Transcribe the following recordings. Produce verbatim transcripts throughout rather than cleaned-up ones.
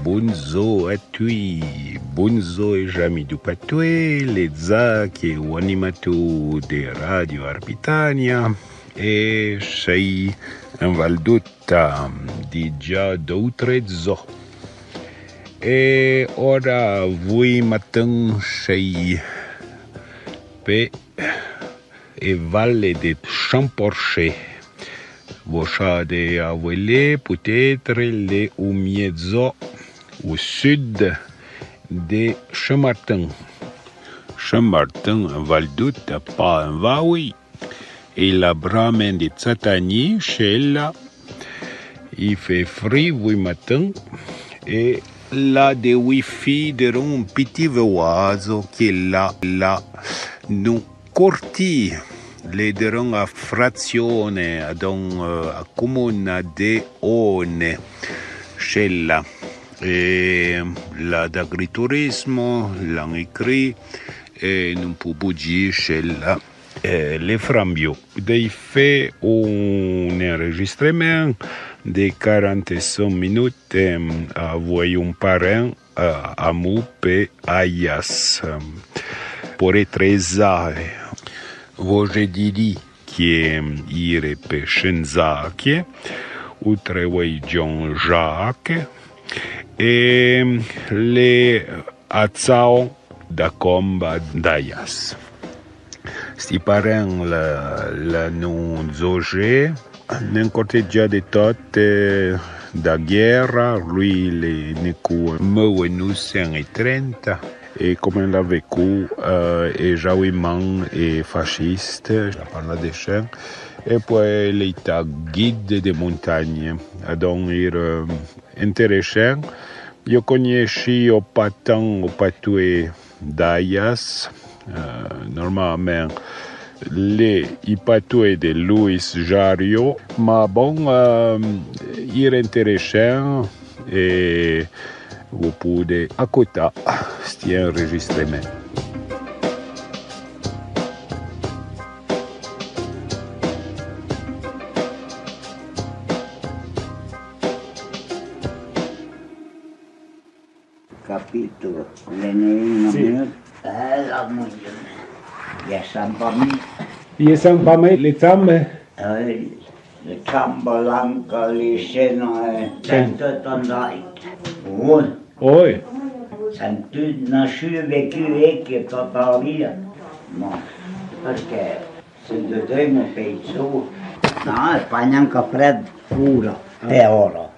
Bondzor a tui, bondzor é j'ami dou patoué, l'é Zaki, o animatou de Radio Arbitania, é chèi en Val d'Outa, di dza dou trèdzo. É ora, voué matin, chèi pe é valle de Champorché. Vo chade avoué l'é, peut-être l'é o miedzo o sud de Chammartin. Chammartin, Val d'Outa, pa en vaoué. É l'a bramin de tsatani, chèla, i fé fri voué matin, é l'a de wifi derin on piti vouazo que l'a, l'a, no corti, l'é derin a frazione, adon, eh, a comuna de One, chèla. É l'a d'agriturismo, l'an écri, é non pou boudzé chèla. Eh, l'é fran bió. Dèi fé on enregistrement de quarante-cinq minutes, eh, avoué on parin, eh, amou pe aias. Por étreza, eh, vo dzi que ire pe Chenzake, outre oué Jean-Jacques, é l'é a tsao da comba d'aias. Sti parin l'a, l'a non dzojé, n'en cortedza de tot, eh, da guerra, lui l'é nécou meué nou sen é trenta, é comen l'a vécu, eh, é j'aouiman é fasciste, l'a parla de chèn, é poué l'é ta guide de montagne, adon ire, eh, intéressant. Yo cognèchi o patan o patoué d'aias, eh, normalmin l'é i patoué de Louis Jario, ma bon, eh, ire intéressant é vo poude acouta sti enregistrement. Capito? L'é né una minut. Eh, la moglie. L'é senpra mé. L'é senpra mé, l'é senpra mé. Eh, l'é senpra l'anca, l'é sena, eh. Sentut andai. Oi. Oi. Sentut nasciu, vécu, é que tota la via. Ma, perché? Se dedemo pei sou. No, é pa gnanca fred fora, pe ora.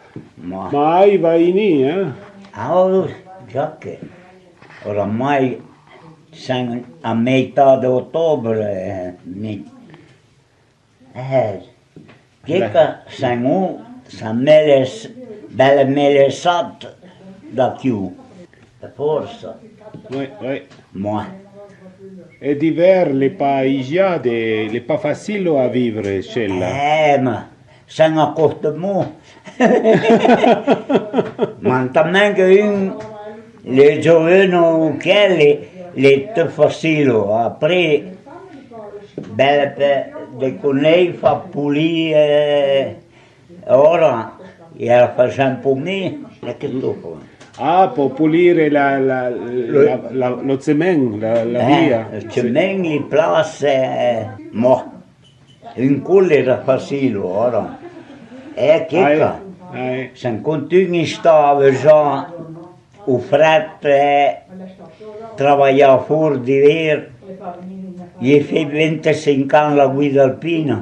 Ma. Ma aiva inì, eh? Ah, oh, già que. Oramai sen a meità de otobre, eh, mi-, eh, que ca sen u, sa meles-, belle melesat da chiù. Pe forsa. Oui, oui. Moè. É d'ivèr, l'é pa izià de, l'é pa facilo a vivre, chèla. Eh, ma, sen acostemó. Ma tanmen que un, l'é gioveno, que l'é, l'é tut facilo. Aprì, belle pe, de conèi fa pulì, eh, Ora, i la fasèn pulì, é que dopo. Ah, po pulire la, la, lo, la, la, lo tsemen, la, la via. Eh, lo tsemen, li place, eh, mo. Un cou l'era facilo, ora. É que ca. Sen contun i stave già. O fret, eh, travaillà for d'ivèr, i fé vintisinc an la Guidalpina.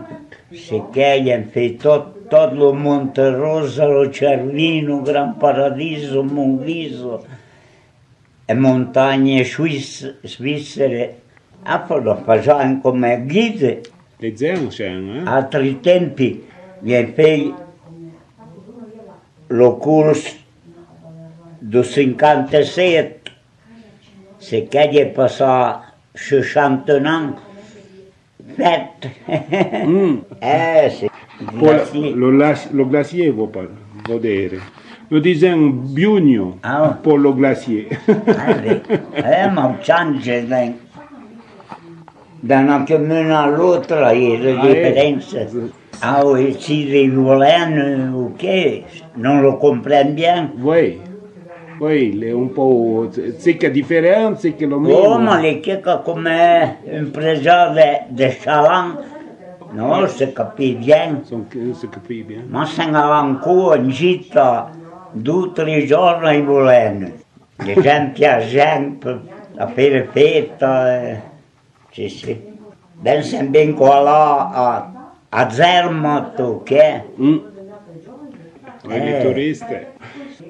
Se quèi en fé tot, tot lo Monte Rosa, lo Cervino, Gran Paradiso, Monviso, é montagne suisse, svizzere, a fa lo fasàn come guide. L'é zen, eh? Altri tempi, i fé lo curs do sinquanteset, se quèi i passà sessanta an, fet. Mm. Eh, se. Po la, lo glaci-, lo glacier, vo pa-, vo dere. Lo disen biugno, ah, po lo glacier. Ah, ve. Eh, ma o change, ven. Da na comuna a l'otra, i é de diferense. Ah, oui, si li volèn, eh, o que, non lo compren bien. Oui. Oui, l'è un pou, tseca diferèn, tseca lo mimo. Oh, ma l'è tseca comme un préjat de, de Chalan. No, se capì bien. Son, se capì bien. Ma sen alà in cou, in gita, du, tri giorni i volèn. De gente a gente, a fére festa, eh. Sì, sì. Ben, sen ben colà a, a Zermatt, che? Mm. Eh. I turiste.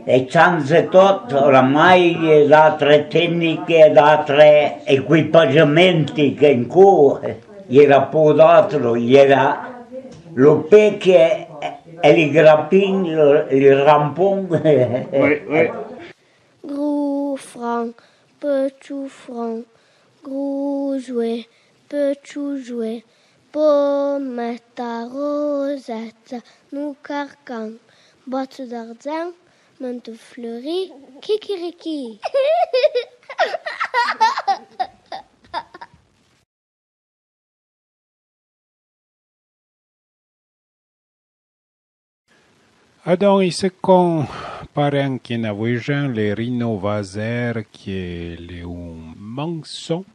E chanze tot, oramai, eh, d'atre tecniche, d'atre equipaggiamenti che in cou, eh, i era po d'atro, i era lo peche e, e li grapin, lo, li rampon. Oui, oui. Gru fran, petchou fran, gru jouet, petchou jouet, po metta rosetta, nou carcan, botte d'argent, mente fleuri, kikiriki. Adon, i secon parèn que n'avouéjan, l'è Rino Vazer, que l'è un manson,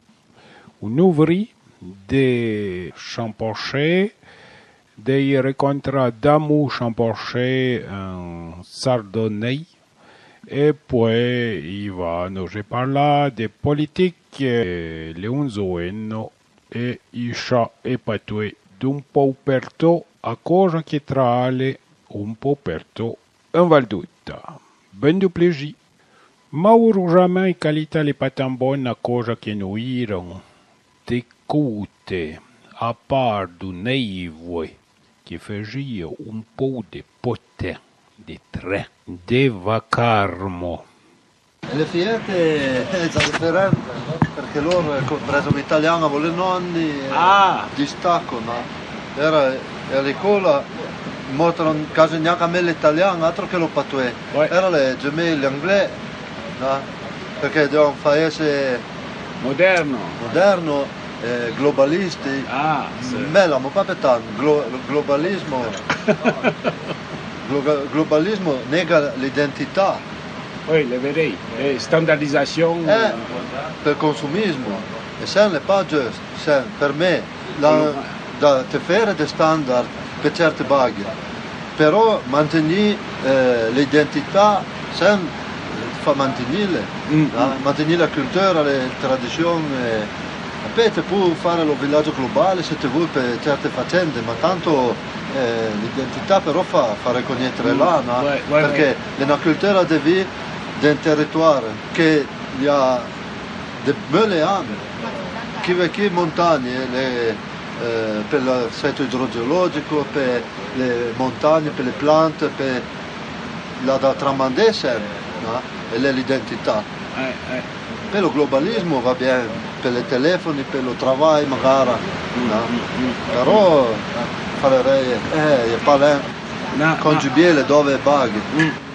un ouvri de Champorcher, de i recontra Damou Champorcher en Sardonney, e poué i va no parlà de politique, l'è un zoeno, e i cha e patoué d'un pou pertot a coja que traale un pou pertot en Val d'Outa. Ben du plèji. Malourojamin i qualità l'è pa tan bona a coja que no iron de coute, a part du neivoe que fajia un pou de potin, de tren, de vacarmo. E le fiète, eh, l'è diferente, no? Perché lor, eh, co-, per exemple, italian avoué le nonni, eh, distacon, no? Era, e a l'écola, mostran quasi gnanca me l'italian, atro que lo patoué. Ouais. Era le, jamé l'anglais, no? Perché deon fa esse moderno. Moderno, eh, globalisti. Ah, sì. Me l'amo pa pe tan, glo-, globalismo. Glo-, globalismo nega l'identità. Oui, l'è veré. Eh, standardisation. Eh, pe consumismo. E sen l'è pa just, sen, per me, la, da te fére de standard pe certe baghe. Però mantegnì, eh, l'identità, sen, fa mantegnile, mm, no? Mantegnì la cultura, le tradizion, eh. Apéi te pou fare lo villaggio globale se te voué pe certe facende, ma tanto, eh, l'identità però fa, fa recognetre là, no? Ouais, ouais, perché l'è na cultura de vi-, d'un territoire que i a de mille an, que vèque montagne, le, eh, pe l'assetto idrogeologico, pe le montagne, pe le plante, pe la da tramandé, sen, no? E l'è l'identità. Eh, eh. Pe lo globalismo va bien, pe le telefoni, pe lo travai, magara, no? Mm, mm. Però, eh, falarè, eh, i è pa len, no, congiubié le dove baghe. Mm.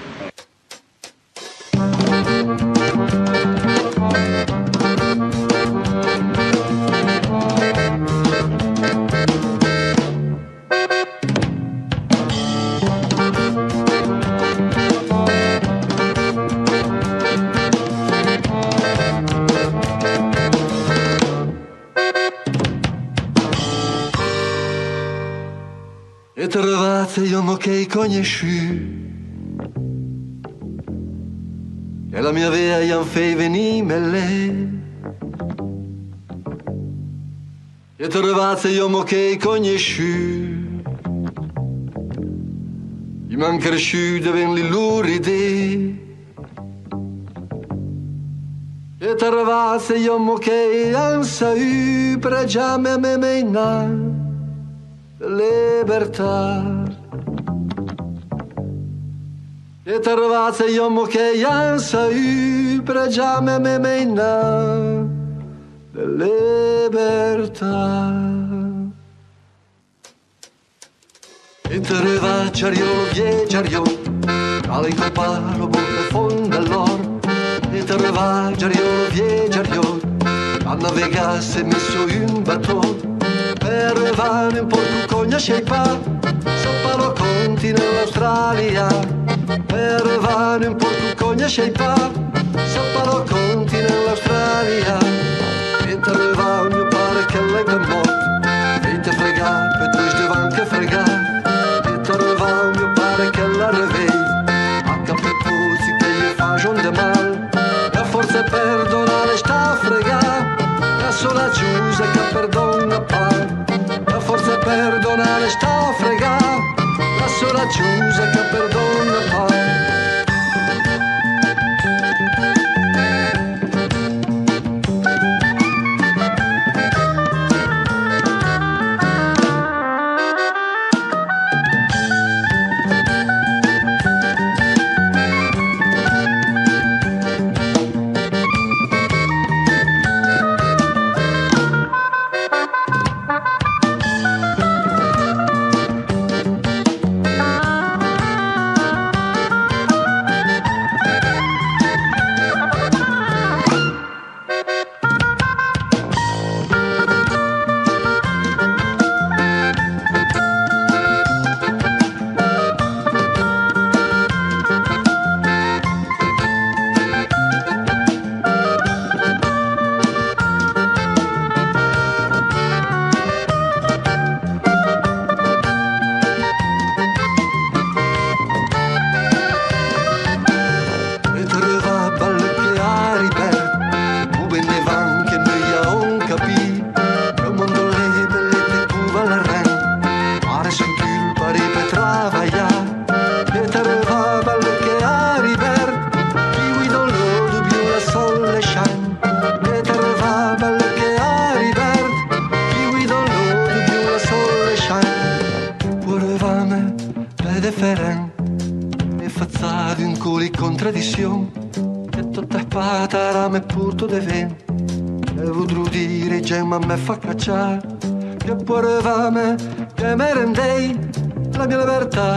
E te revatse i ommo que i cognèchù. E la mia vea i an fé vèni mèle. E te revatse i ommo que i cognèchù. I m'an crèchù devèn li lure idé. E te revatse i ommo que i an saù pregiame a me mèina de libertà. E te revatse i ommo que i an saù pregiame a me mèina de libertà. E te reva chariot, vié chariot, a l'è copà lo bon de fon de l'or. E te reva chariot, vié chariot, a navega se mèt su un bato. Per reva n'importe où, cognèche pa, sa pa lo cont Continent l'Australia, pe arrevà n'importe où, cognechei pa, sa pa lo continent l'Australia. V'êt arrevà mio pare que l'è mort, v'êt fregà, pe dou-z-an que fregà. V'êt arrevà mio pare que l'arrevei, a capé pou-z-i que i fajon de mal. La force per donà l'è sta fregà, la sola chousa que perdona pa. La force per donà l'è sta fregà, la sola chousa que perdona pa. V'êt arrevà balle que Aribert, ou ben devàn que no i a on capì, que mondo le belle te couva la ren, ara son cul pare pe travaillà. V'êt arrevà balle que Aribert, qui oui dans l'eau du biu la sol le chan. V'êt arrevà balle que Aribert, qui oui dans l'eau du biu la sol le chan. Pou arrevà me pe de feren, e fatsà d'un cou li contradichon, que tot a pa tara me porto de ven. E voudrou dire, gemma me fa cachà, que pou arrevà me, que me rendei la mia libertà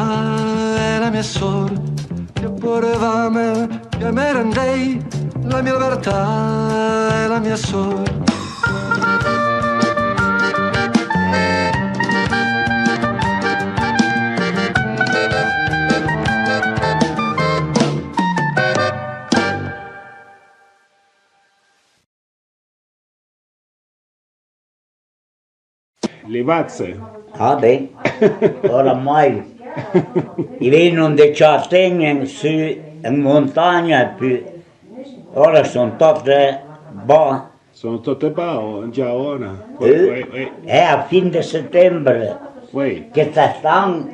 e la mia sor. Que pou arrevà me, que me rendei la mia libertà e la mia sor. Le vatse. Ah ben, oramai i venon de Châtaignes su in montagna, e pu ora son tote ba. Son tote ba, o, già ora. Eh, oui, oui. È a fin de settembre. Oui. Che sta stan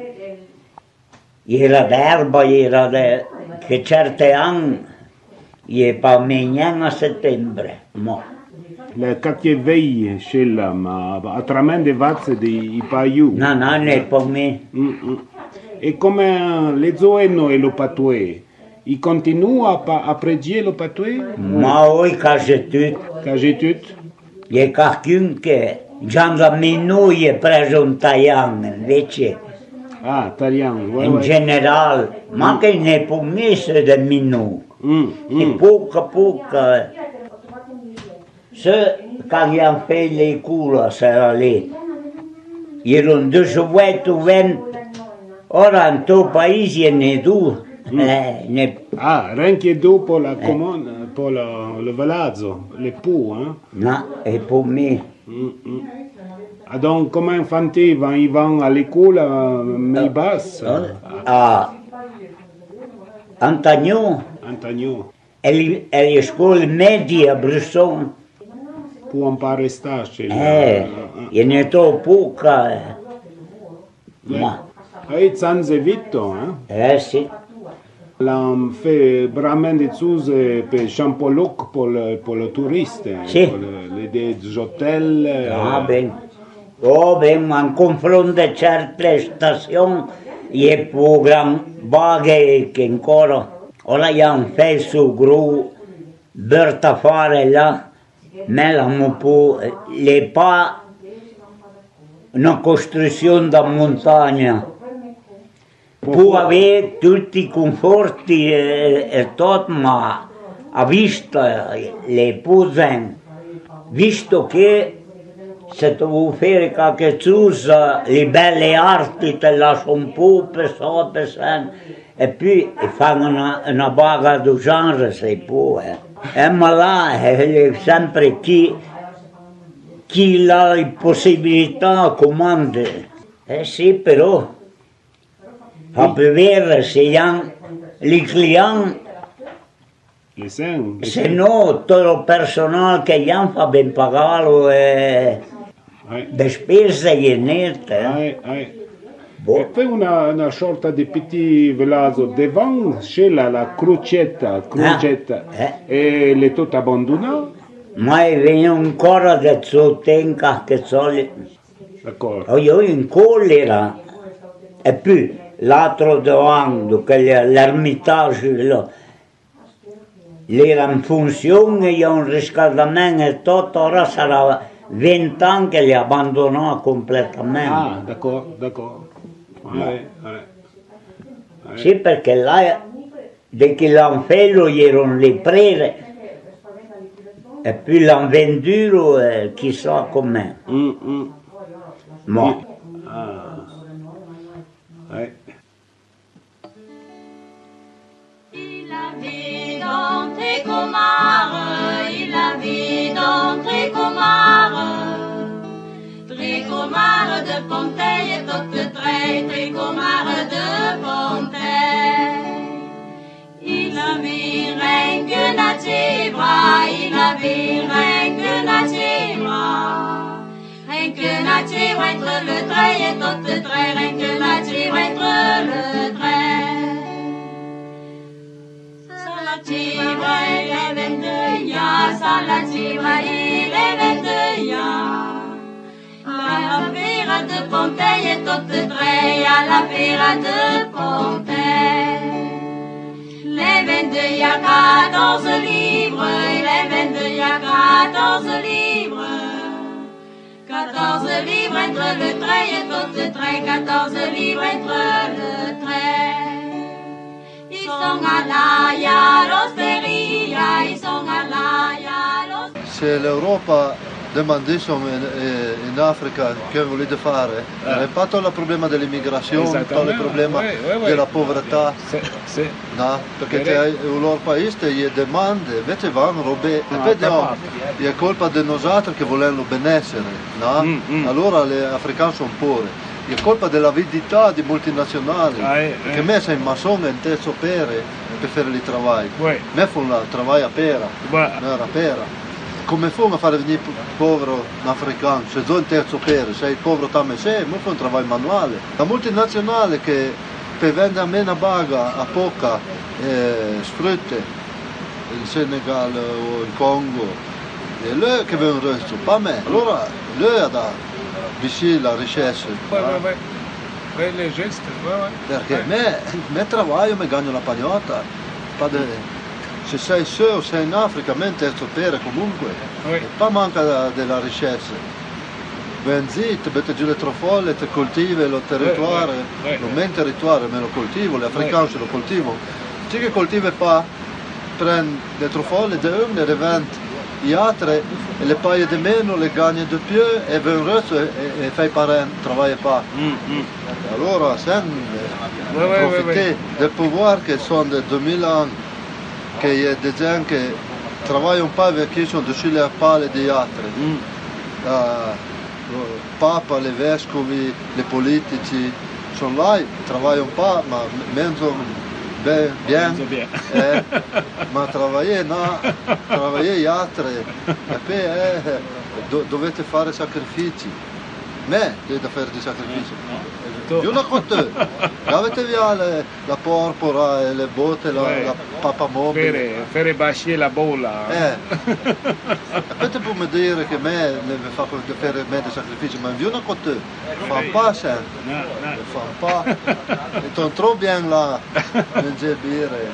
Iera d'erba, iera de, que certe an, i è pa mé gnèn a settembre, mo. Le cattié vei, chela, ma atramen de vatse de i pa iù. Na, na, n'è pa mé. Mm, mm. E come le zoeno e lo patoué? I continua a pa-, a prédié lo patoué? Ma oui, quasi tut. Quasi tut. I è qualqu'un que, già da mé no, i è preso un talian, invece. Ah, talian, ouais, ouais. In general, ma que n'è pa mé de mé no. Mm, mm. E pouca, pouca. Se, quand i an fé l'écola, sera lé. I eron dix-huit ou vingt. Ora, in to país, i n'è dou. Mm. Eh, n'è... Ah, renque dou po la comune, po la, le veladzo, l'è pou, hein? Na, è pa mé. Mm, mm. Adon, comme fanti, van, i van a l'écola, mé bas? Ah, Antagno. Antagno. E le, e le scole medie a Bresson. Pou an pa restà, chela. Eh, i n'è to pouca, eh. Ma. Ai zanze vito, eh? Eh, sì. L'an fé bramen de tsouze pe Champoluc po le, po le touriste, eh, sì, po le, le, des hôtels, eh. Ah, ben. Oh, ben, ma in confront de certe station, i è pu gran baghe que ancora. Ora i an fé su gru bertafare là. Mé l'amo pou, l'è pa na construccion da montagna. Pou avé tuti i conforti e, e tot, ma a vista l'è pa zen, visto que Se te vo fére qualque tsosa, le belle arti te lasso un po pe só, pe sen, e pi i fan una, una baga do genre, se i po, eh. E ma là, eh, l'è sempre chi, chi l'à le possibilità comande. Eh sì, però, fa pe vére se i an le client. Le sen, le sen. Se no, tot lo personal que i an fa ben pagalo e despese e net, eh. Bon. E pe una, una sorta de petit velazo devan, chez la, la Crocetta, Crocetta, e l'è tot abandonà. Ma i vegno ancora de tso ten qualque tso. D'accord. Oi, oi, in colera. E pi, l'atro devan, que l'è l'Ermitage, lo, l'era in fonction e i à un riscaldamen e tot, ora sarà vent an que l'è abandonà completamen. Ah, d'accord, d'accord. Ouais, ouais. Sì, perque là, de que l'an fé lo, i eron le prére, e pi l'an vendulo, eh, chissà come. Mm, mm. Mo. Ah. Ouais. Il avit dou Tricomare, il avit dou Tricomare. Tricomare de Pontèi, e tote trè, Tricomare de Pontèi. Il avit rinque na tchivra, il avit rinque na tchivra. Rinque na tchivra entre le trè, e tote trè, rinque na tchivra entre le trè. Sa la tchivra, i l'è venduya, sa la tchivra, i l'è venduya. A la fira de Pontèi, e tote trè, a la fira de Pontèi. L'è venduya quatorze livres, l'è venduya quatorze livres. Quatorze livres entre le trè, e tote trè, quatorze livres entre le trè. I son alai a l'osteria, i son alai a l'osteria. Se l'Europa demandisson in, in Africa que volite fare, eh, l'è pa tot le problema de l'immigrassion, tot le problema de la povreta. Sì, sì. No, perque te, u lor paise te i demande, vete van robe, e pe de, i è colpa de nosatre que volem lo benessere, no? Alora le african son pore. I è colpa de l'avidità di multinazionali, que me sen masson in terzo pere pe fere li travai. Me fon la travai a pera, me era pera. Come fon a fare vegnì povero un african, se zo in terzo pere, sei povero tame se, me fon travai manuale. La multinazionale que pe vende a me na baga a poca, eh, sfrute, in Senegal o in Congo, e le que ven resto, pa me. Alora le a da bisì la richesse. Ouais, ouais, ouais. Ouais, le geste, ouais, ouais. Perque me, me travaio, me gagno la pagnota. Pa de, se sei se o sei in Africa, me in terzo pere comunque. E pa manca de, de la richesse. Ven zi, te bete giù le trofole, te coltive lo territoire, lo men territoire, me lo coltivo, le african se lo coltivo. Chi que coltive pa, pren le trofole de un, le revend i atre, e le paie de meno, le gagne de più, e ven resto e, e, e fai paren, travaie pa. Alora, sen, eh, profite del pouvoir que son de dou mil an, que i è de gent que travaion pa, perque son dessus le pale di atre. Ah, lo papa, le vescovi, le politici, son là, travaion pa, ma mendzon ben, bien. Mendzon bien. Eh, ma travaie, no, travaie i atre. E pe, eh, do-, dovete fare sacrifici. Me, de, de fare de sacrifici. Viu na cote. Gavete via le, la porpora e le bote, la, la papa mobile. Fere, fere bassie la bola. Eh. E pe te pu me dire que me, me, me fa co-, de fere me de sacrifici, ma viu na cote. Fan pa, sen. No, no. Fan pa. E ton tro bien la, menzé bire.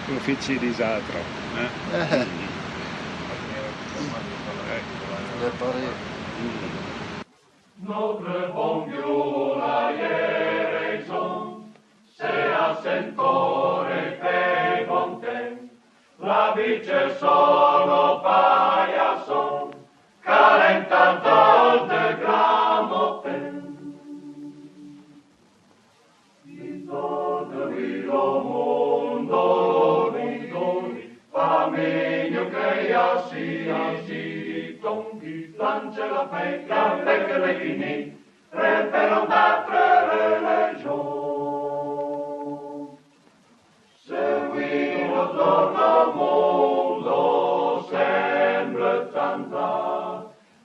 Profici di zatro, eh? Eh. Le pare. Notre bon Dieu l'a raison, c'est à Saint-Paul et fait bon temps. La vie que sono paillasson, Ainsi dit, on dit, l'angélo fé, quand que l'è fini, révélon d'âtre religion. Seguì lo dor lo mondo semble tanta,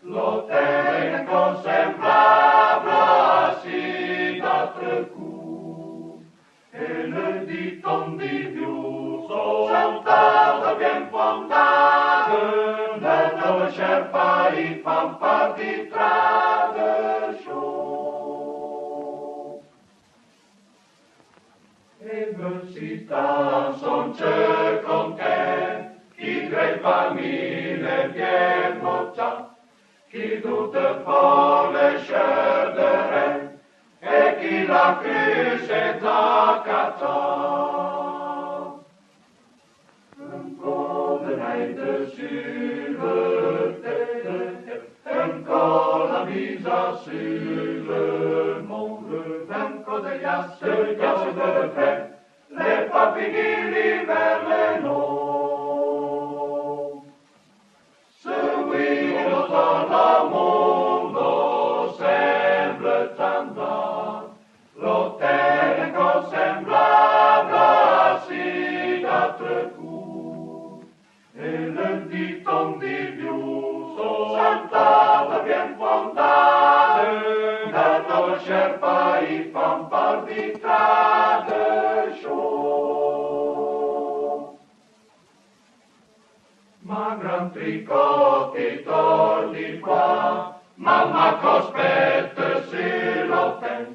lo tene consemblabla a si d'âtre cou. E le diton di Diu son tanto bien fondado, de no lasciar fé i fan par di tradichon. E ben si tan son ce content, chi grei famile bien vota, chi dute fo le cheur de ren, e chi la cruse da cata. Un cou de nèi dessu le tè, un cou la misa su le mont, un cou de glace, glace de le fred, l'è pa fini l'ivern, le non. Seguì lo dor lo mondo semble tanta, lo tene consemblabla a si d'âtre cou. E le diton di Diu son tanto bien fondado, de no lasciar fé i fan par di tradichon. Ma gran tricot i torni qua, ma, ma cou spete su lo fen,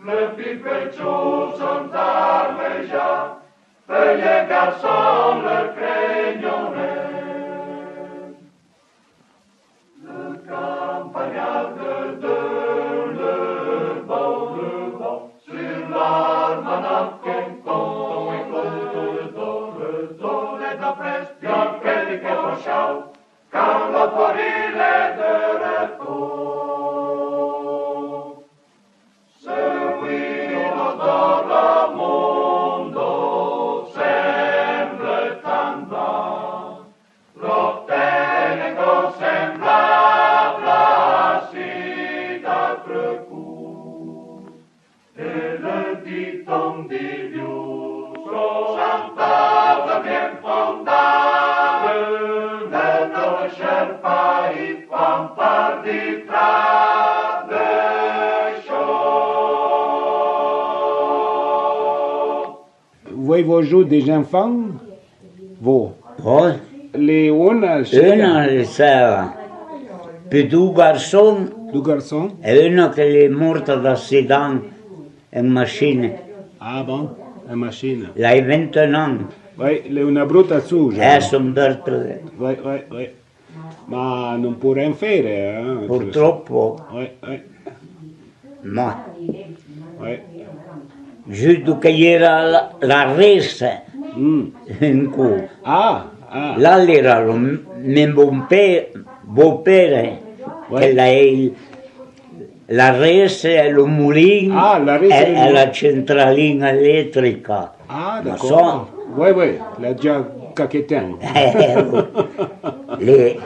le fi perchou son tarvejà, feuille garçon le crègnon ren. Le campagnard de, de, le vent, le vent, sur l'almanach, ton, ton, le don, le don, le don, d'après, d'après, que ton chau, quand l'euphorie l'è de retour. Seguì lo dor lo mondo semble tanta, lo tene consemblabla a si d'âtre cou. E le diton di Diu son tanto bien fondado, de no lasciar fé i fan par di tradichon. Voi, vo ju des enfants, vo? Vo. L'è una, una, l'è sèra. Pi du garçon. Du garçon. E una que l'è morta d'accident en machine. Ah bon, en machine. L'è vint un an. Oui, l'è una bruta suja. Eh, son berte. Oui, oui, oui. Ma non pò rien fére, eh. Purtropo. Oui, oui. Ma. Oui. Juste que i era la, la rese. Mm. In cou. Ah, ah. Là l'era lo me bon pè, bon père, oui, que l'a, la rese, lo moulin, ah, la rese, e, e la centralina elétrica. Ah, d'accord. Oui, oui, l'è déjà qualque temps. Eh, l'è,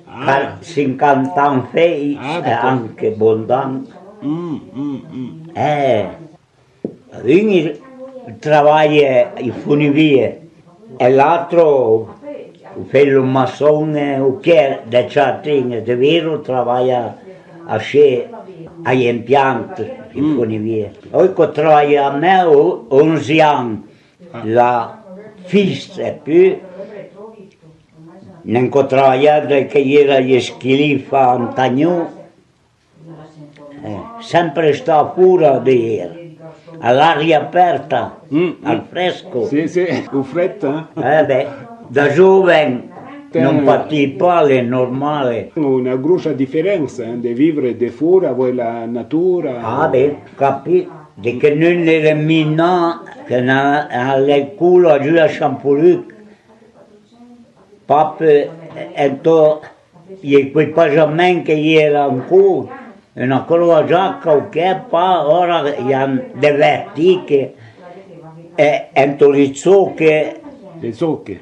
ah, cinquanta an fé, ah, eh, d'accord, anque bon dan. Mm, mm, mm. Eh, un i travaille i funivie, e l'âtro fé lo maçon, eh, o que de chatin, de vero travaille a che, a l'impiant, i funivie. Oi que travaille a me, o, onze an, la fis e pu, n'en que travaille de que i era i schilifa antagno, eh, sempre sta fora de, a l'aria aperta, al fresco. Sì, sì, o fret, eh. Eh ben, da joven non patì pa, l'è normale. Una grossa diferensa, eh, de vivre de fora, voi la natura. Ah ben, capì, de que non era mina, que na, a l'école, a giù a Champoluc, Pape, eh, ento, i equipajament que i era un cou, una croajaca o que pa, ora i an de vertique, e ento li choque, Le soque.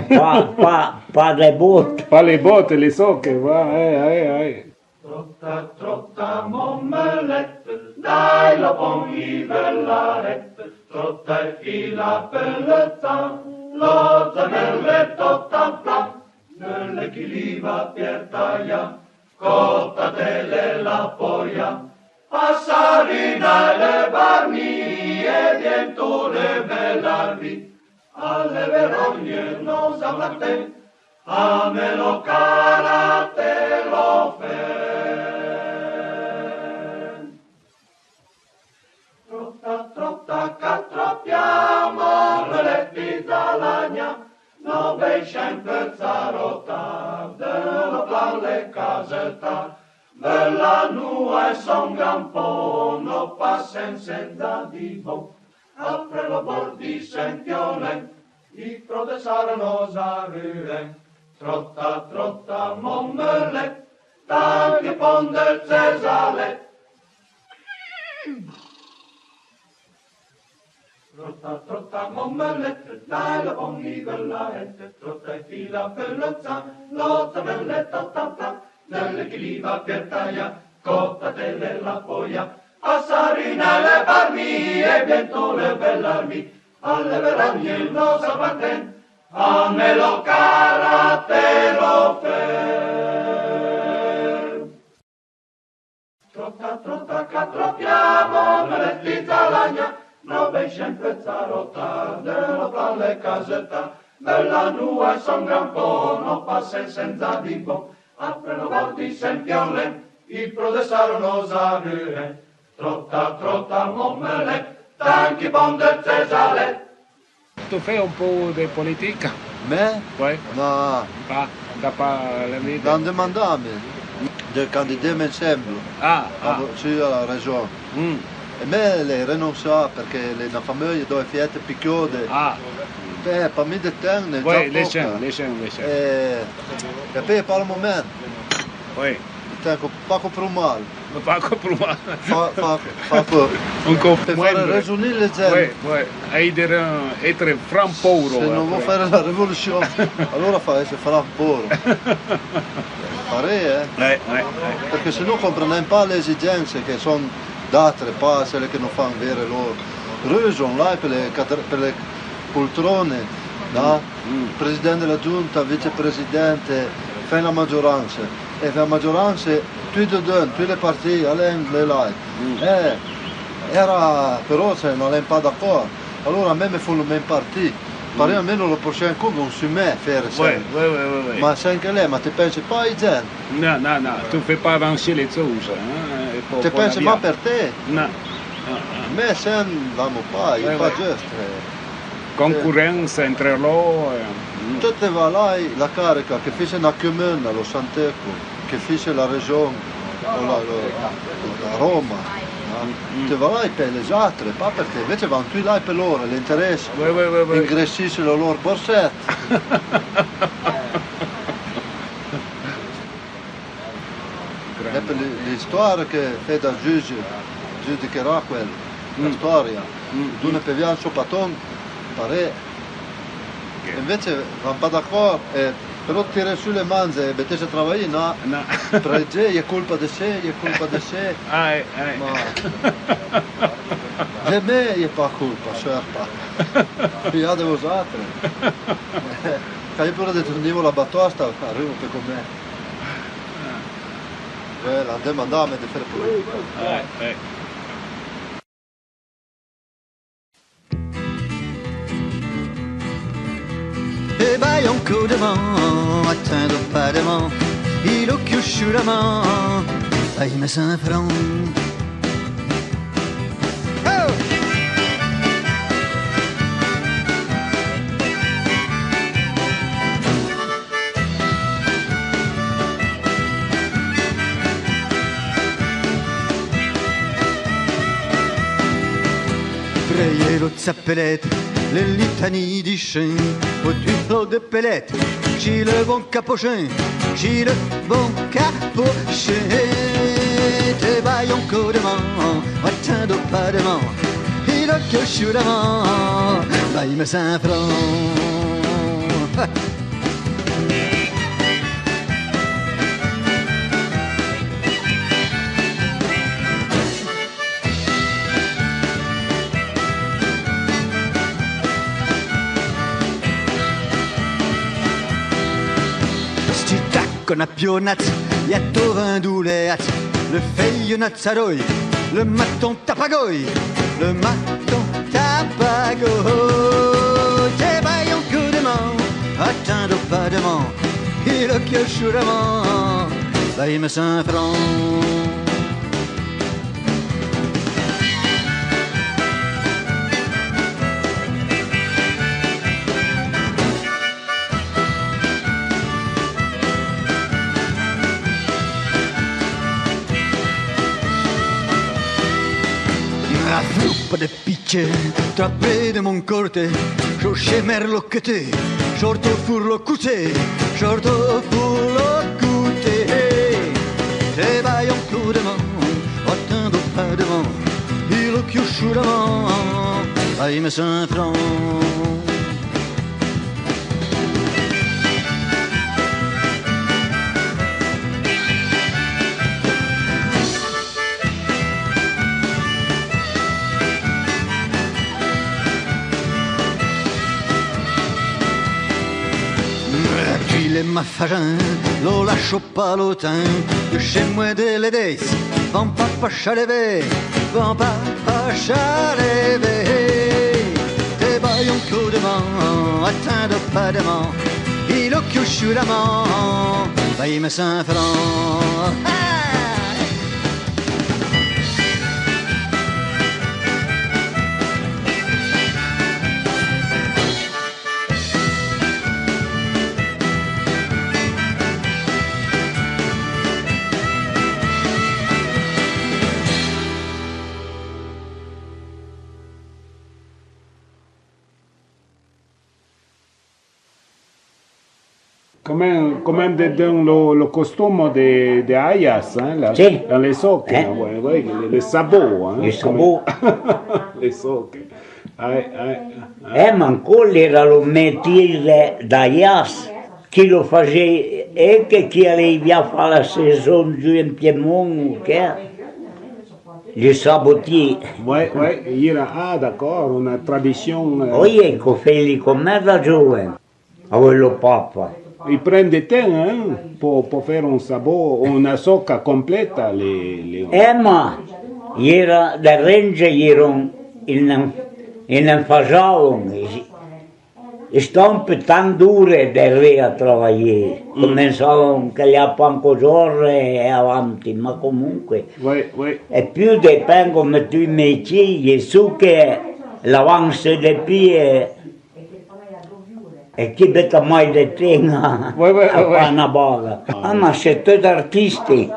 Pa, pa, pa le botte. Pa le botte, le soque, va, eh, eh, eh. Trotta, trotta, mommelette, dai lo pon i bellarette, trotta e fila per le tan, lo zamelle totta plan, belle chi li va pierta ja, cotta te le la poia, passarina e le barmie, e dien tu le bellarvi, alle verogne no sa marten, a me lo cara te lo fen. Trotta, trotta, ca troppiamo, le le pizza lagna, no ben sempre zarota, de lo plan le caseta, bella nua e son gran po, no passen senza di bon. Apre lo bor di Sen Piolen, i pro de sara no zaruen. Trotta, trotta, mommelette, tanque pon de cesale. Trotta, trotta, mommelette, dai lo pon i bellarette, trotta e fila per le zan, lo zamelle totta plan, belle chi li va pierta ja, cotta te le la poia, passarina e le barmie, e dien tu le bellarvi, alle verogne no sa marten, a me lo cara te lo fen. Trotta, trotta, ca troppiamo, me le pizza lagna, no ben sempre zarota, de lo plan le caseta, bella nua e son gran po, no passen senza di bon. Apre lo bor di Sen Piolen, i pro de sara no zaruen. Trotta, trotta, mommelette, tanque pon de cesale. Tu fais un peu de politique? Me? Ouais. No. Pas, t'as pas l'envie de... L'an demandà me de candidé me ensemble. Ah, ah. Sur la région. Mm. E me le renonsa perché le na famille do fiette picchiode. Ah. Beh, pa mi de ten, ne... Ouais, le chien, le chien, le chien. E, e pe par le moment. Ouais. Tengo paco pro mal. Paco pro mal. Fa, fa, fa co... Un co... Pe fare ragioni le gente. Ouais, ouais. Ai de re-, etre fran pouro. Se no vo fare la revoluzion, allora fa esse fran pouro. Pare, eh? Ouais, ouais, ouais. Perché se no comprendem pa le esigenze che son d'atre, pa celle che no fan vere lor. Ruson là per le cadre-, per le poltrone, no? Mm. Presidente de la giunta, vicepresidente, fen la maggioranza. E la maggioranza, tui dedeun, tui le parti, alen le lai. Mm. Eh, era, però se no alen pa d'accord. Allora a me me fo le même parti. Pare a me no lo posso ancora consumé, fere. Ouais, ouais, ouais, ouais, ouais. Ma sen que le, ma te pense pa ai gente. No, no, no, tu fais pas avancer les choses, hein, e po-, te pense ma per te. No. Ah, ah. Me sen l'amo pa, i pa giusto, eh. Concurrence entre lor, eh. Te, te va là, la carica che fece na comuna, lo Santeco, che fece la region, o la, lo, la Roma, no? Mm. Te va là per le altre, pa per te, invece van tui là per lor, l'interesse. Ouais, ouais, ouais, ouais. Ingressisce lo lor borset. E per l'i-, l'istoria che fé da giuge, giudicherà quel, la storia. Mm. Dune pe vian so paton, pare. Ok. Invece van pa d'accord, eh, però tire su le manze e metese a travaillé, no? No. Prege, e colpa de se, e colpa de se. Ah, eh, eh. Ma de me e pa colpa, certa. Fiade vosatre. Che io pure de tornivo la batosta, arrivo per con me. Eh, la demandà a me de fare politica. Eh, eh. E bai un coup de man, attendo pas de man, il occhio sciuramente, ai me san franc. Prèye lo tsapelet, le litanie di chin, o du flot de pelet, chi le bon capuchin, chi le bon capuchin. Te bai un coup de man, attendo pas de man, Lo que choura man, vai me cent francs. Sti taco na pionat, y a to vin doulé, le feuille na tsaroy, le maton tapagoi, le maton tapagoi. Te baille un coup de main, attends pas de main, il a que choura man, baille me cent francs. La floupa de pitché, trapé de mon corte, chorché merlo que te, chorto four lo couté, chorto four lo couté. Te baille un coup de main, attends pas de main, il a que choura man, baille me cent francs. Puis le mafarin, lo lacho pa lo tin, de chez moi de l'Edès, van pa pa chalevé, van pa pa chalevé. Te baille un coup de main, attends pas de main, il a que choura man, baille me cent francs. Ah! Comme, comme dedin lo, lo costume de, de Aias, hein, la, si. Dans les socs, eh? Oui, oui, le, le sabot, hein, le sabot. Les socs. Ai, ai, ai. Eh, ma ancora l'era lo métier de, d'Aias, qui lo fasé, e que, qui allait bien faire la saison giù in Piémont, ou que, le sabotier. Oui, oui, il y a, ah, d'accord, une tradition, euh. Oui, e co fé li comme da giovane. Avoué lo papa. Il prend de temps, hein, pour, pour faire un sabot, una soca complèta, le, le... Eh, ma, i era de renge, i era un, i ne, i ne fasavan, i, i stampe tan dure de ré a travaillé. Comensavan que l'è a panco giorre e avanti, ma comunque. Oui, oui. E più de pengo me tu métier, e su que l'avance de pié, e qui beta mai de tren a, oui, oui, a oui, fa na baga. Ah, ma c'est tout artisti,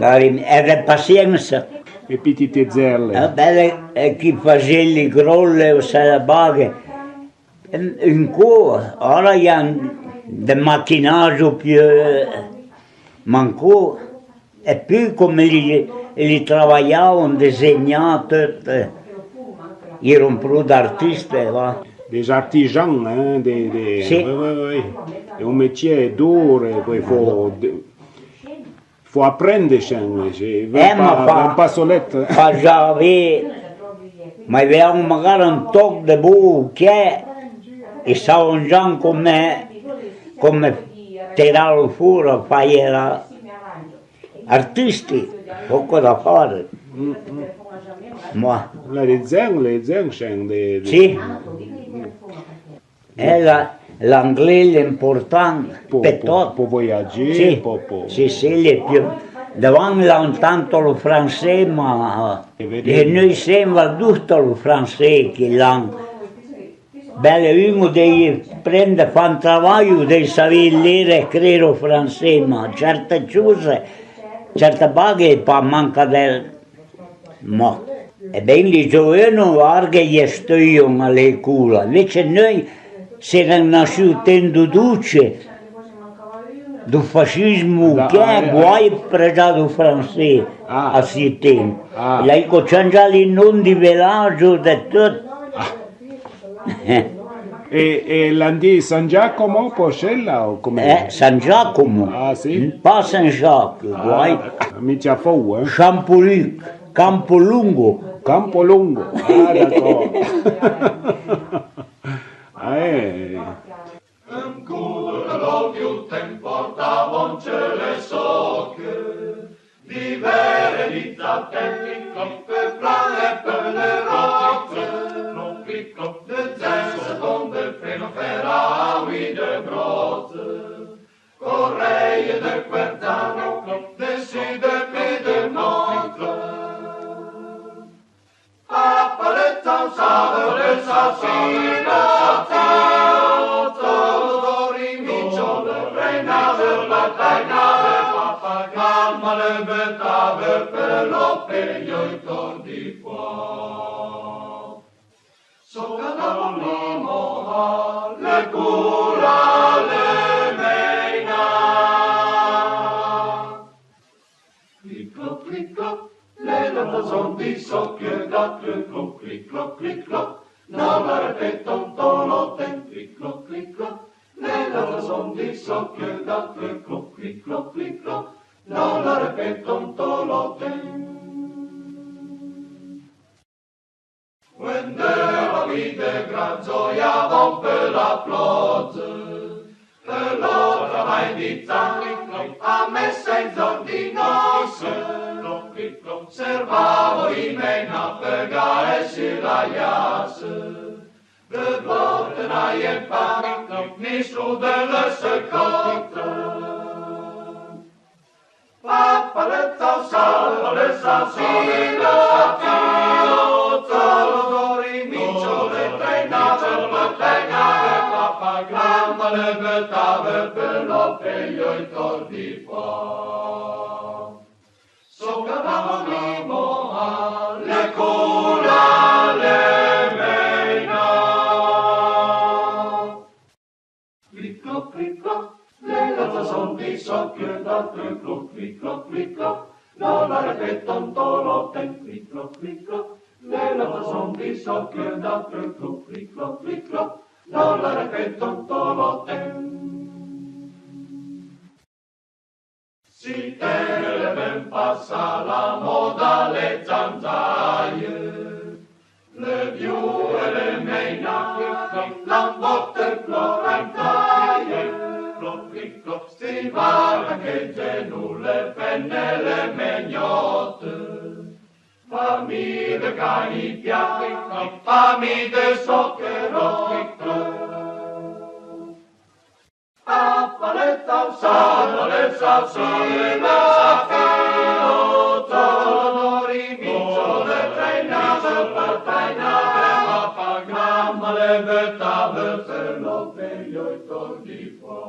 cari, e de pazienza. E pitite zerle. Eh, belle, e qui fasé li grolle o se la baghe. Un coup, ora i a de maquinage più, ma un coup, e più comme li, li travaillava, disegna, tout, eh, i era un pro d'artiste, va. Des artisans, hein, des, des... Si. Oui, oui, oui. È un métier dur, poi fo de, fo apprendre, chin, eh, ma pa, pa solet. Pa j'avais, ma i aveva magari un toc de bou que, i savon già comme, comme tirar fora, fa era artisti, poco da fare. Ma. La lezen, lezen, chin, de, de... Si. E la, l'anglais l'è important, po, pe tot. Po voyager, si, po, po. Si, si, l'è più. Devan l'è tanto lo francés, ma, e noi semo duto lo francés que l'an. Belle, uno deve prende, fa un travaglio, deve saver lere e crere o francés, ma certe cose, certe baghe pa manca de Mo, e ben, li gioveno arghe i studion a l'écola, invece noi semo nasciuti tendo duce, Do fascismo, da, que ah, eh, guai, eh, prejà do fransé, ah, a si temp. Ah. L'ai co chanjà li non di velajo de tot. Ah. E, e l'an di San Giacomo, po chella, o come? Eh, San Giacomo. Ah, sì? Pas Saint-Jacques, ah, guai. Mica fou, eh? Champoluc, Campolongo. Campolongo. Ah, d'accord. Ah, eh. Encoulo lo viu temp portavon ce le soque, di vere di zaten, pe plan e pe le roque, de zens donde feno fera aui de broze, correie de Querzano, de si de pe de monte. Papa le tsansado le sasino, tio, tio, dori micho le reinado, le tainado, papa gamba le betave, pe lo peio i tor di qua. So cadavo mimo a le cura le meina. Clic cloc, clic cloc, le la fason di so que da, clic cloc, clic cloc, clic cloc, no la repeton to lo ten, clic cloc, clic cloc, le la fason di so que da, clic cloc, clic cloc, clic cloc, no la repeton to lo ten. Quende la vide gran gioia, bon pe la ploze, e lo travai di zan, a messe in zor di nosse, servavo i mena pe gae si la iasse, de volte n'aie pa, ni su de le secote. Papa le tsansado le sasino, tio, tio, dori micho le tainado, le tainado, papa gamba le betave, pe lo peio i tor di qua. So cadavo mimo a le cura le meina. Clic cloc, clic cloc, le la fason di so que da, clic cloc, clic cloc, clic cloc, no la repeton to lo ten, clic cloc, clic cloc, le la fason di so que da, clic cloc, clic cloc, clic cloc, no la repeton to lo ten. Si tene le ben pasa la moda le zanzaie, le viu e le meina, l'an botte florantaie, cloc, clic, cloc, si vara que genu le fene le megnote, famille de cani piac, famille de socchero, clic, cloc. Papa le tsansado le sasino, tio, tio, dori micho le reinado, le tainado, papa gamba le betave, pe lo peio i tor di qua.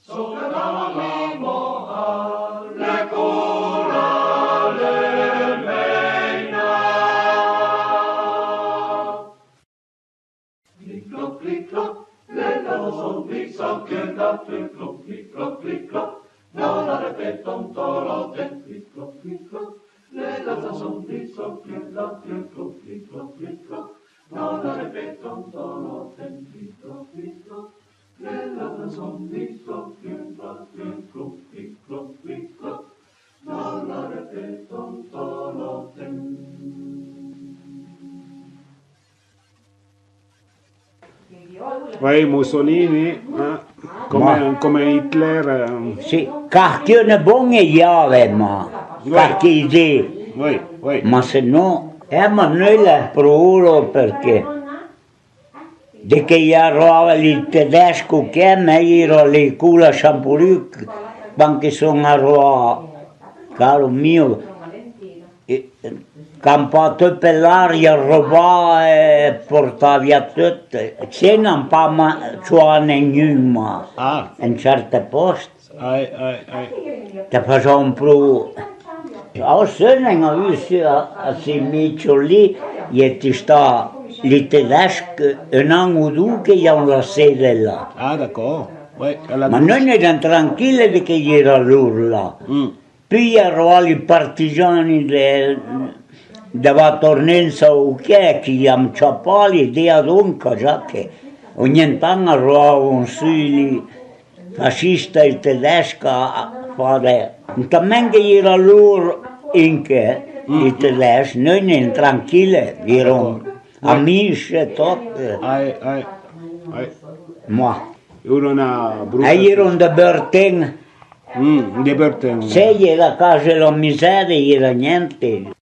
So cadavo mimo a le cura le meina. Clic cloc, clic cloc, le la fason di so que da, clic cloc, clic cloc, clic cloc, no la repeton to lo ten, clic cloc, clic cloc, le la fason di so que da, clic cloc, clic cloc, clic cloc, no la repeton to lo ten, clic cloc, clic cloc, le la fason di so que da, clic cloc, clic cloc, clic cloc, no la repeton to lo ten. Vai, Mussolini, eh, come, ma come Hitler, eh. Sì, carchione bon e iave, ma oui, carchi idee. Oui, oui. Ma se no, eh, ma noi le pro uro perché de que i arroava li tedesco que me iro a le cura Champoluc, quan que son arroà, caro mio, e, campà tot pe l'aria, robà e portà via tot. Se n'an pa ma, tsuà negnun, ma, ah, in certe poste. Ai, ai, ai. Te fasà un pro. Ao se n'en a vu a, a si micho li, i è ti sta li tedesc, un an o du que i an la sede là. Ah, d'accord. Ma noi n'éron tranquille de que i éra l'our là. Pui i éra i partizani de, de Vatornensa o que, que i am tchapà, i dea donca, già que ogni tan arroavan su i fascista i tedesca a fare. Tanmen que i éra l'our in que i tedes, noi n'éron tranquille, i éron amis e tot. Ai, ai, ai. Ma. Euro na bruta. E i éron de Berten. Mm, de Berten. Se i éra casa la miseria, i éra gnente.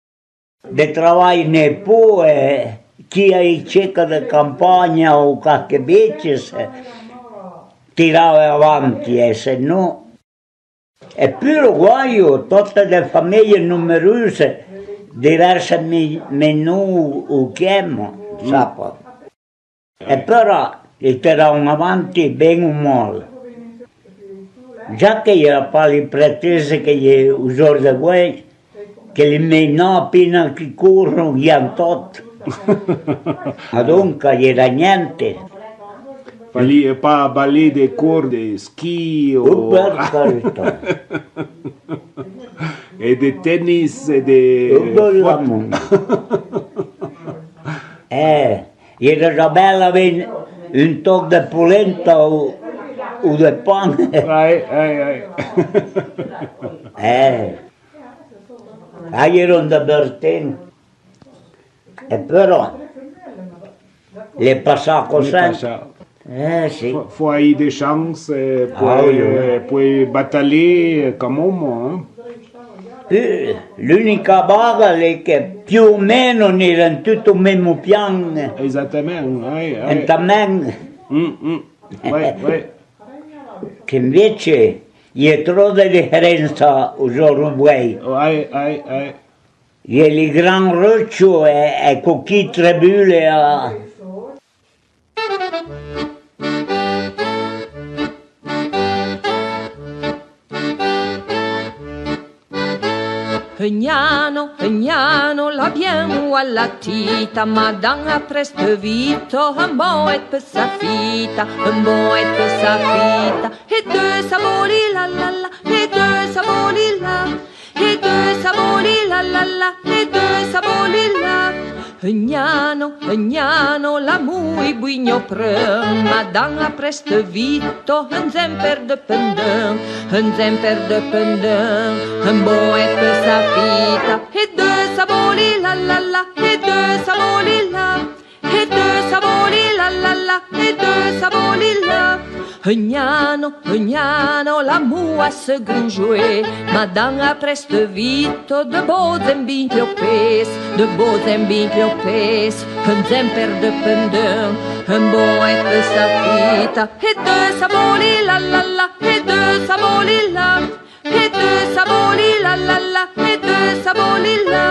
De travai ne po, e chi a i ceca de campagna o qualque bétise, tirava avanti, e se no. E puro guaio, tote de famille numeruse, diverse mi-, menù o chiemo, sapa. E però i tiravan avanti ben o mal. Già que i éra pa li pretese que i é o gior de vuei, que li menà pina que corron, i an tot. Ma donca i éra gnente. Pa li, e pa balé de corde, schi o... Oh, per carità. E de tennis, e de... Oh, bella fot- mon. Eh. I éra già bel avé un toc de polenta o, o de pan. Ai, ai, ai. Eh. A i éron de Berten. E però, l'é passà cosè. L'é passà. Eh, si. Fo, fo ai de chance, eh, ah, po, oui, oui, eh, po batalé, eh, quand même, hein. Eh, l'unica baga l'é que più o meno n'éron tuti o memo pian. Exactement, oui, oui. Entà men. Mm, mm. Oui, oui. Que invece i é tro de diferensa o gior vuei. Oui, oui, oui. I é li gran rocho e, e co chi trebule a Gnano, gnano, la bien ou a la tita, madan a preste vito, un bon et pe sa fita, un bon et pe sa fita, e de saboli la la la, e de saboli la, e de saboli la la la, e de saboli la. Gnano, gnano, la mui buigno pren, madan a preste vito, un zemper de pendun, un zemper de pendun, un bon et pe sa fita, e de saboli la la la, e de saboli la, e de saboli la la la, e de saboli la. Gnano, gnano, la mua se grunjoué, madan a preste vito, de bo zembi piopés, de bo zembi piopés, un zemper de pendun, un bon et pe sa fita, e de saboli la la la, e de saboli la. E de saboli la la la, e de saboli la.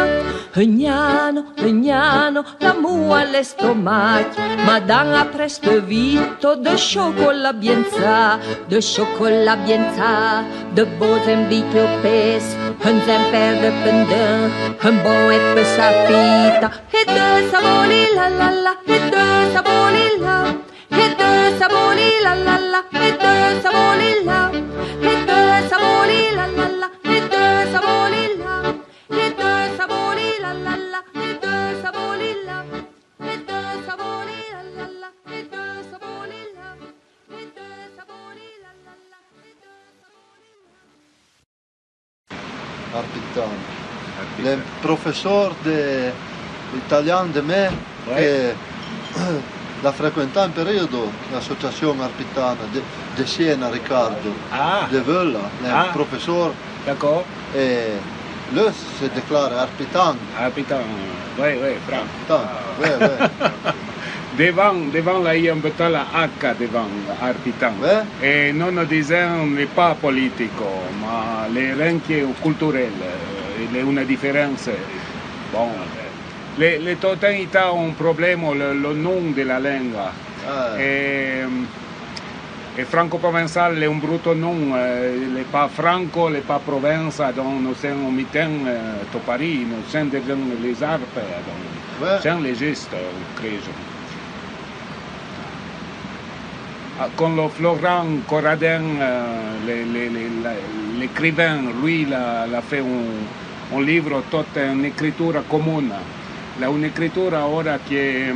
Gnano, gnano, la mua l'estomac, madan a preste vito, de chocolat bien sa, de chocolat bien sa, de bo zembi piopés, un zemper de pendun, un bon et pe sa fita. E de saboli la la la, e de saboli la. E de saboli la la la, e de saboli la, e de saboli la la la, e de saboli la, e de saboli la la la, e de saboli la, e de saboli la la la, e de saboli la, e de saboli la la la, e de saboli la. Arpitan. Arpitan. Le professeur de italian de me, ouais, que l'a fréquenté un période l'association arpitana de, de Siena, Riccardo, ah, de Vella, le, ah, professeur. D'accord. Et lui se déclare arpitan. Arpitan, oui, oui, franc. Arpitan, oui, oui. Devan, devan la i a un bouton la H devan, arpitan. Ouais. E no, no dizèn, l'è pa politico, ma l'è renque culturel, eh, l'è una diferensa. Bon, eh, l'è, l'è tot un, i a un problema, le, le nom de la lenga. Ah. E, e franco-provençal l'è un bruto nom, eh, l'è pa Franco, l'è pa Provença, donc no sen o miten, eh, to Paris, no sen devan les Alpes, donc, ouais, sen le geste, crejo. Ah, con lo Florent Corradin, eh, le, le, le, la, l'écrivain, lui, l'a, l'a fait un, un livro tot en écritura comuna. L'a un'écritura ora que,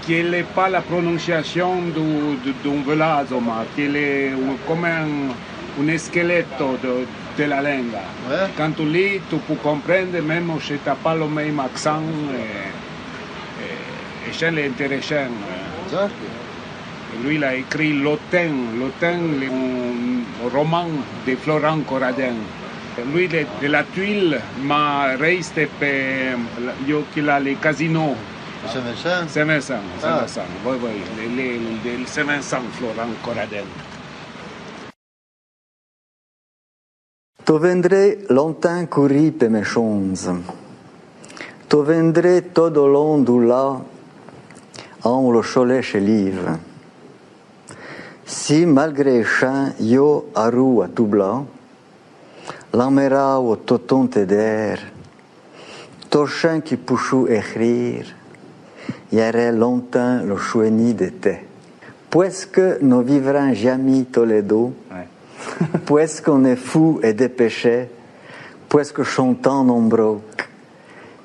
que l'è pas la prononciasion du, du, d'un velazo, ma que l'è un, comme un, un esqueleto de, de la lenga. Ouais. Quand tu lis, tu peux comprendre, même si t'as pas le même accent, eh, eh, e chin l'è interessant, eh. Exact. E lui l'a écrit Lo Ten. Lo Ten l'è un roman de Florent Corradin. Lui l'è de la Tuile, ma reste pe, io que l'a le Casino. Saint-Vincent? Saint-Vincent, ah. Saint-Vincent, oui, oui, le, le, le, de Saint-Vincent, Florent Corradin. To vendré lontin couri pe me chonze. To vendré tot o lon dou la, aon lo cholé che live. Si malgré chin io arou a tou bla, l'an me rao toton te der, to chin qui pouchou écrire, y arè lontin lo choueni de te. Puesque no vivrin jami to le dou, ouais, puesque on è fou e de péché, puesque chontan nombro,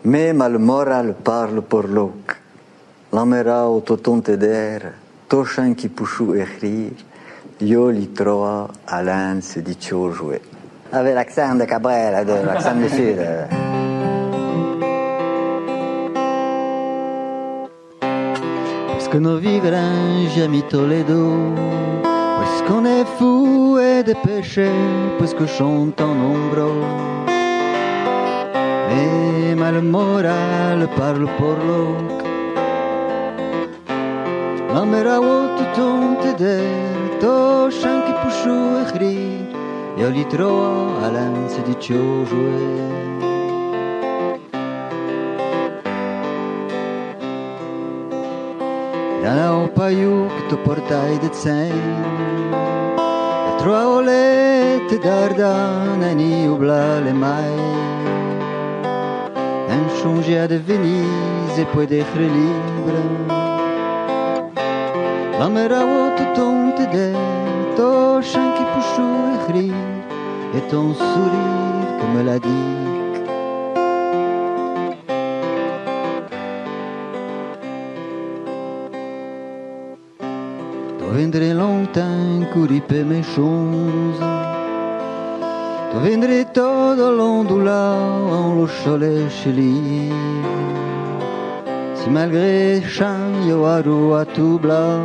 mé mal mora le parle por loc. L'an me rao toton te der, to chin qui pouchou écrire, io li troa a l'anse di Tiojoé. Avec l'accent de Cabrel, de l'accent du sud. Puesque no vivrin jami to le dou, puesque on è fou e de péché, puesque chontan nombro, mé mal mora le parle por loc. L'an me rao toton te der, to chin qui pouchou écrire, io li troa a l'anse di Tiojoé. L'an ao payou que to portai de tsin, e troa o le te darda nani ou bla le mai. En chonjé a de Venise, e poué d'écre libre. L'an me rao toton te der, to chin qui pouchou écrire, e ton sourire que me l'a dit. To vendré lontin couri pe me chonze. To vendré tot o lon dou la, aon lo cholé che live. Si malgré chin io arou a tou bla,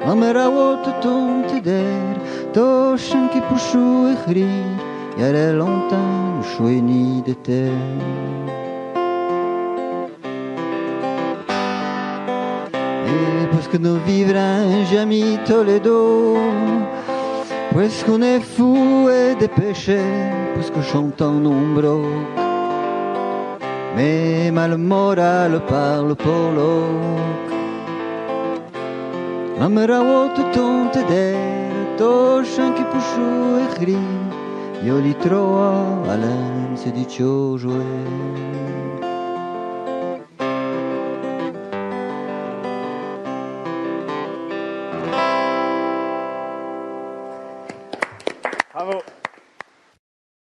l'an me rao toton te der, to chin qui pouchou écrire, y arè lontin lo choueni de te. E puesque no vivrin jami to le dou, puesque on è fou e de péché, puesque chontan nombro, mé mal mora le parle por loc. L'an me rao toton te der, to chin qui pouchou écrire, io li troa a l'anse di Tiojoé.